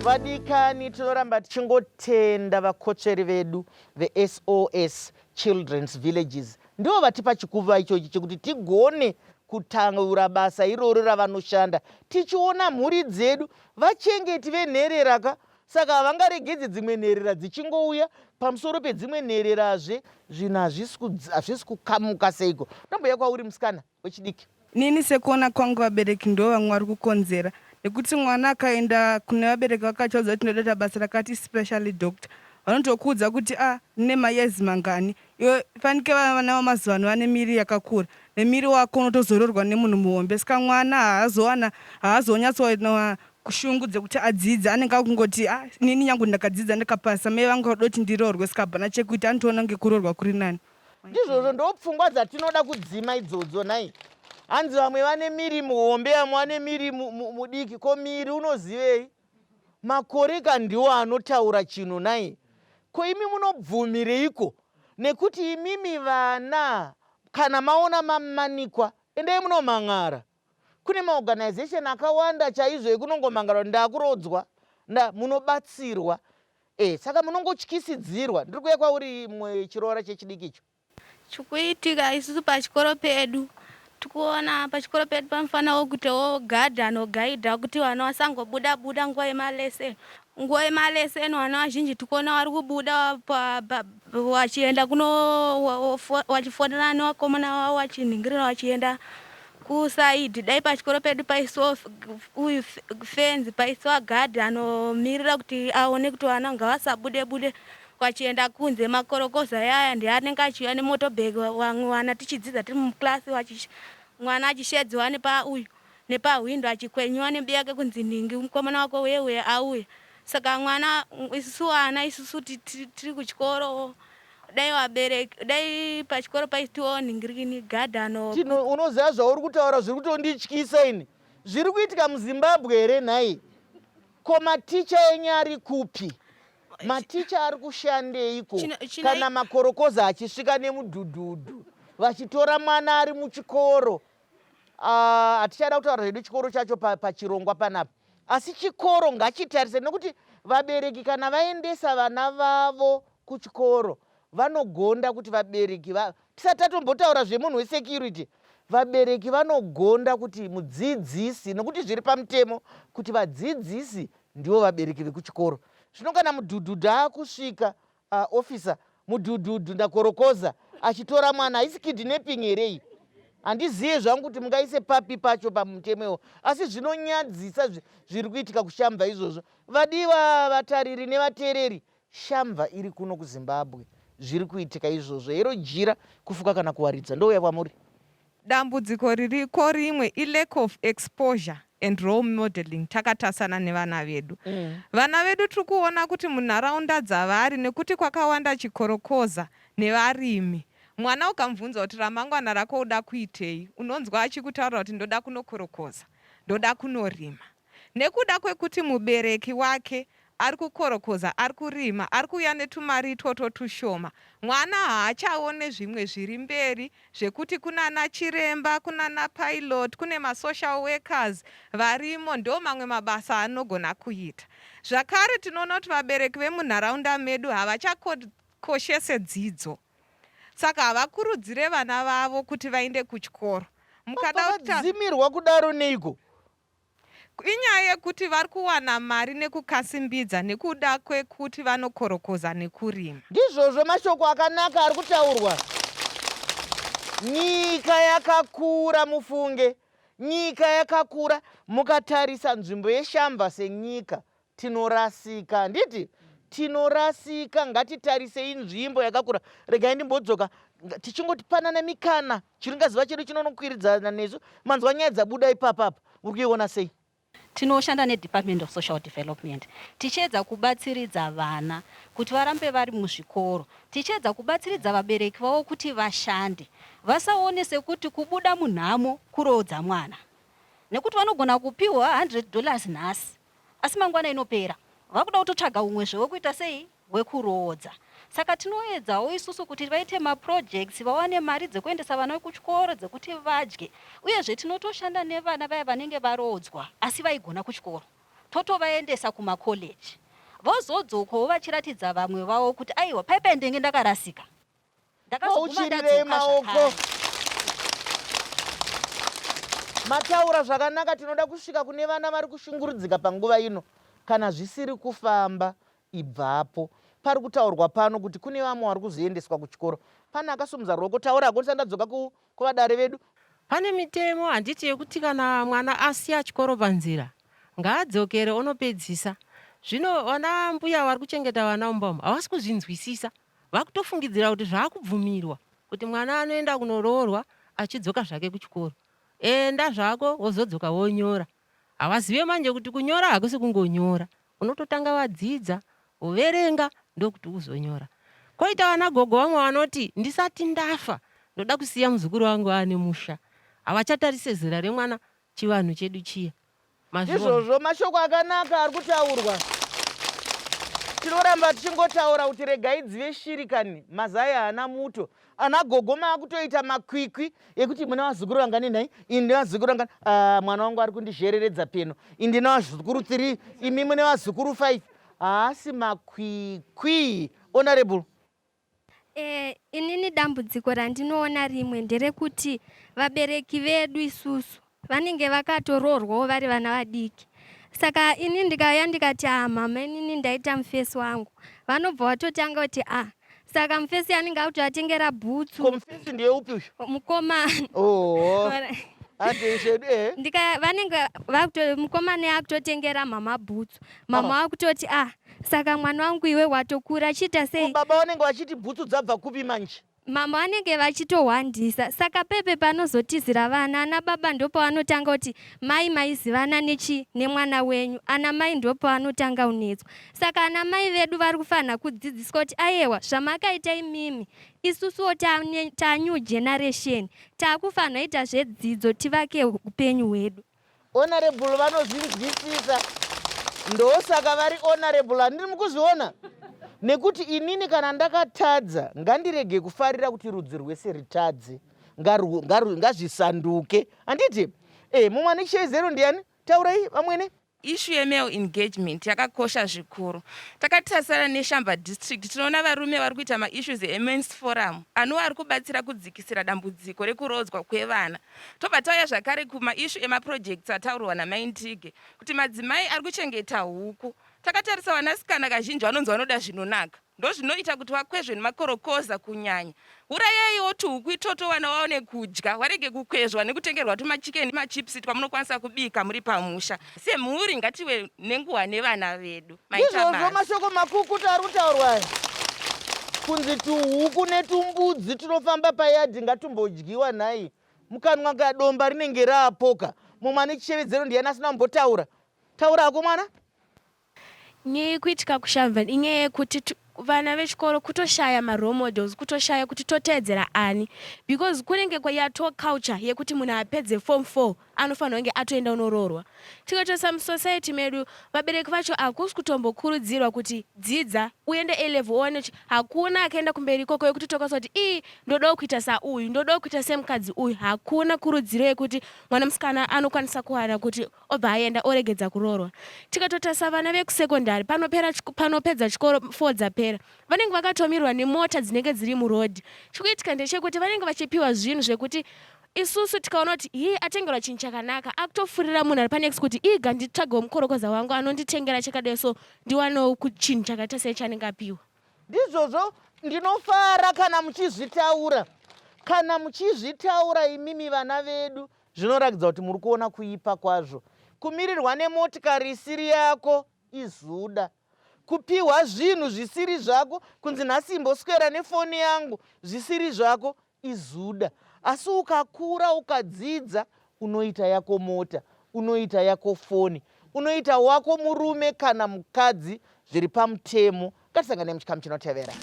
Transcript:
Vadikani, tinoramba tichingotenda vakotsveri vedu veSOS Children's Villages. Ndivo vatipa chikuva ichochi chekuti tigone kutaura basa iroro ravanoshanda, tichiona mhuri dzedu vachengeti venherera ka. Saka havangaregedze dzimwe nherera dzichingouya pamusoro pedzimwe nhererazve. Zvinhu hazvisi kukamuka seiko? Ndomboya kwauri musikana wechidiki. Nini sekuona kwangu, vabereki ndo vamwe vari kukonzera, nekuti mwana akaenda kune vabereki vakachaudza kuti ndoda basa rakati, especially doctor, vanotokuudza kuti a rine mayezi mangani. Iwe fanike vana vamazuva ano vane miri yakakura, nemiri wako unotozororwa nemunhu muhombe. Saka mwana haazowana, haazonyatsowana shungu dzekuti adzidze. Anenge akungoti, "A, inini nyangu ndakadzidza ndikapasa, mai vangu vakuda kuti ndiroorwe, saka hapana chekuita." Anotoona ngekuroorwa kuri nani. Ndizvozvo, ndo pfungwa dzatinoda kudzima idzodzo. Nai hanzi vamwe vane miri muhombe, vamwe vane miri mudiki. Ko miri unozivei? Makore ka ndiwo anotaura chinhu. Nai, ko imi munobvumireiko? Nekuti imimi vana, kana maona mamanikwa, endai munomhan'ara. Kune maorganization akawanda chaizvo ekunongomhan'ara kuti ndakurodzwa nda munobatsirwa. Saka munongotyisidzirwa. Ndiri kuuya kwauri mwe chiroora chechidiki icho. Chikuitika isusu pachikoro pedu, tikuona pachikoro pedu panofanira kuitawo gadhi anogaidha kuti vana vasangobuda buda nguva yemaleseni. Nguva yemaleseni vana vazhinji tikuona vari kubuda vachienda kuno, vachifonera nevakomana vavo, vachinhingirira, vachienda kusaidhi. Dai pachikoro pedu paisiwa uyu fenzi, paisiwa gadhi anomirira kuti aone kuti vana ngavasabude bude vachienda kunze. Makorokoza yaya ndiye anenge achiuya nemotorbike. Vamwe vana tichidzidza tiri muklasi, mwana achishedziwa nepauyu nepahwindo, achikwenyiwa nebiyake kunzi nhingi mukomana wako uye uye auya. Saka mwana, isusu vana, isusu tiri kuchikoro, dai vabereki, dai pachikoro paitiwawo nhingirikini gadhi ano. Unoziva zvauri kutaura zviri kutondityisa ini. Zviri kuitika muZimbabwe here nhai? Ko maticha enyu ari kupi? Maticha ari kushandeiko kana makorokoza achisvika nemudhudhudhu vachitora mwana ari muchikoro? Ah, hatichada kutaura zvedu chikoro chacho pachirongwa panapa, asi chikoro ngachitarise, nekuti vabereki kana vaendesa vana vavo kuchikoro vanogonda kuti vabereki tisati tatombotaura zvemunhu wesecurity, vabereki vanogonda kuti mudzidzisi, nekuti zviri pamutemo kuti vadzidzisi ndivo vabereki vekuchikoro. Zvino kana mudhudhudhu aakusvika, officer, mudhudhudhu ndakorokoza achitora mwana, haisi kidnapping here iyi? Handizive zvangu kuti mungaise papi pacho pamutemo iwo, asi zvinonyadzisa zviri kuitika kuShamva izvozvo. Vadiwa vatariri nevateereri, Shamva iri kuno kuZimbabwe, zviri kuitika izvozvo. Hero jira kufuka kana kuwaridza. Ndouya kwamuri. Dambudziko ririko rimwe ilack of exposure and role modeling takatasana nevana vedu. Vana vedu tiri kuona kuti munharaunda dzavari, nekuti kwakawanda chikorokoza nevarimi, mwana ukamubvunza kuti ramangwana rako uda kuitei, unonzwa achikutaurira kuti ndoda kunokorokoza, ndoda kunorima. Nekuda kwekuti mubereki wake ari kukorokoza, ari kurima, ari kuuya netumari itwotwo tushoma, mwana haachaone zvimwe zviri mberi zvekuti kunana chiremba, kunana pilot, kune masocial workers varimo, ndo mamwe mabasa aanogona kuita. Zvakare tinoona kuti vabereki vemunharaunda medu havachakoshese dzidzo, saka havakurudzire vana vavo kuti vaende kuchikoro. Mukada Vadzimirwa kudaro neiko? Inyaya yekuti vari kuwana mari nekukasimbidza nekuda kwekuti vanokorokoza nekurima. Ndizvozvo, mashoko akanaka ari kutaurwa. Nyika yakakura, mufunge. Nyika yakakura. Mukatarisa nzvimbo yeShamva senyika, tinorasika. Handiti tinorasika? Ngatitarisei nzvimbo yakakura. Regai ndimbodzoka tichingoti panana mikana. Chiringazuva chedu chinonokwiridzana nesu. Manzwa nyaya dzabuda ipapapa, uri kuiona sei? Tinoshanda neDepartment of Social Development tichiedza kubatsiridza vana kuti varambe vari muzvikoro, tichiedza kubatsiridza vabereki vavo kuti vashande, vasaone sekuti kubuda munhamo kuroodza mwana, nekuti vanogona kupiwa $100 nhasi, asi mangwana inopera, vakuda kutotsvaga umwezve wekuita sei, wekuroodza. Saka tinoedzawo isusu kuti vaite maprojects, vawane mari dzekuendesa vana kuchikoro, dzekuti vadye. Uyezve tinotoshanda nevana vaya vanenge varoodzwa asi vaigona kuchikoro. Totovaendesa kumakoleji vozodzokawo vachiratidza vamwe vavo kuti aiwa paipai ndenge ndakarasika. Ndakazoguma Mauchirirei ndadzoka maoko. zvakare. Mataura zvakanaka tinoda kusvika kune vana vari kushungurudzika panguva ino. Kana zvisiri kufamba ibvapo. Pari kutaurwa pano kuti kune vamwe vari kuzoendeswa kuchikoro. Pane akasumudza ruoko taura hako ndisati ndadzoka kuvadare vedu. Pane mitemo handiti yekuti kana mwana asiya chikoro panzira ngaadzokere onopedzisa. Zvino vana mbuya vari kuchengeta vana mumba umu havasi kuzvinzwisisa. Vakutofungidzira kuti zvakubvumirwa kuti mwana anoenda kunoroorwa achidzoka zvake kuchikoro. Enda zvako wozodzoka wonyora. Havazive manje kuti kunyora hakusi kungonyora. Unototanga wadzidza, woverenga ndokuti uzonyora. Koita vana gogo vamwe vanoti ndisati ndafa ndoda kusiya muzukuru wangu aane musha. Havachatarise zera remwana chivanhu chedu chiya. Mazviona? Izvozvo mashoko akanaka ari kutaurwa. Tinoramba tichingotaura kuti regai dzive shiri kani, mazai haana muto. Ana gogo maakutoita makwikwi ekuti mune vazukuru vangani nhai, ini ndine vazukuru vangani, ah, mwana wangu ari kundizhereredza peno, ini ndine vazukuru 3, imi mune vazukuru 5. Haasi makwikwi. Honorable. Eh, inini dambudziko randinoona rimwe nderekuti vabereki vedu isusu vanenge vakatoroorwawo vari vana vadiki saka ini ndikauya ndikati ah mama inini ndaita mufesi wangu vanobva vatotanga kuti ah saka mufesi anenge akutovatengera bhutsu Ko mufesi ndiye upi uyu? mukomana Oh. Attention eh. ndika vanenge vakuto mukomana akutotengera mama bhutsu mama vakutoti ah saka mwana wangu iwe watokura chiita sei Baba vanenge vachiti bhutsu dzabva kupi manje? Mama vanenge vachitohwandisa saka pepe panozotizira vana ana baba ndopavanotanga kuti mai maizivana nechi nemwana wenyu ana mai ndopavanotanga kunetswa saka ana mai vedu vari kufanira kudzidziswa kuti ayewa zvamakaita imimi isusuwo tanew generation takufanira ita zvedzidzo tivake upenyu hwedu. Honorable vanozvinzwisisa ndosaka vari honorable handiri mukuzviona nekuti inini kana ndakatadza ngandirege kufarira kuti rudzi rwese ritadze ngazvisanduke handiti e mumwe ane chizero ndiani taurai vamwene Issue yemale engagement yakakosha zvikuru. Takatarisana neShamva District tinoona varume vari kuita maissues eMen's Forum anova ari kubatsira kudzikisira dambudziko rekuroodzwa kwevana. Tobva tauya zvakare kumaissue emaprojects ataurwa naMai Ndige kuti madzimai ari kuchengeta huku. Takatarisa vanasikana kazhinji vanonzi vanoda zvinonaka. Ndozvinoita kuti vakwezve nemakorokoza kunyanya. Urayaiwo tuhuku itoto vana vaone kudya varege kukwezvwa nekutengerwa tumachicken nemachips twamunokwanisa kubika muri pamusha. Semhuri ngative nenguva nevana vedu. Maita Izvozvo basa. mashoko makukutu ari kutaurwa aya. Kunzi tuhuku netumbudzi tunofamba payadhi ngatumbodyiwa nhai. Mukanwa kadomba rinenge raapoka. Mumwe ane chishevedzero ndiyani asina kumbotaura? Taura hako mwana. Nyaya ikuitika kuShamva inyaya yekuti vana vechikoro kutoshaya marole models, kutoshaya kuti toteedzera ani because kunenge yato culture yekuti munhu apedze form 4 anofanirwa kunge atoenda unoroorwa. Tikatarisa musociety medu vabereki vacho hakusi kutombokurudzirwa kuti dzidza uende A level uwane hakuna akaenda kumberi ikoko yekuti tokwanisa kuti ii ndodawo kuita sauyu ndodawo kuita semukadzi uyu. Hakuna kurudziro yekuti mwana musikana anokwanisa kuwana kuti obva aenda oregedza kuroorwa. Tikatotarisa vana vekusekondari panopera panopedza chikoro 4 dzapera vanenge vakatomirwa nemota dzinenge dziri muroad. Chikuitika ndechekuti vanenge vachipiwa zvinhu zvekuti isusu tikaona kuti hii atengerwa chinhu chakanaka akutofurira munhu ari panext kuti iga nditsvagewo mukorokoza wangu anonditengera chakadai so ndiwanewo chinhu chakaita sei chanenge apiwa. Ndizvozvo ndinofara kana muchizvitaura. Kana muchizvitaura imimi vana vedu Zvinorakidza kuti muri kuona kuipa kwazvo. Kumirirwa nemotikari isiri yako izuda. Kupiwa zvinhu zvisiri zvako kunzi nhasi imboswera nefoni yangu zvisiri zvako izuda. Asi ukakura ukadzidza unoita yako mota, unoita yako foni, unoita wako murume kana mukadzi zviri pamutemo. Ngatisangane muchikamu chinotevera.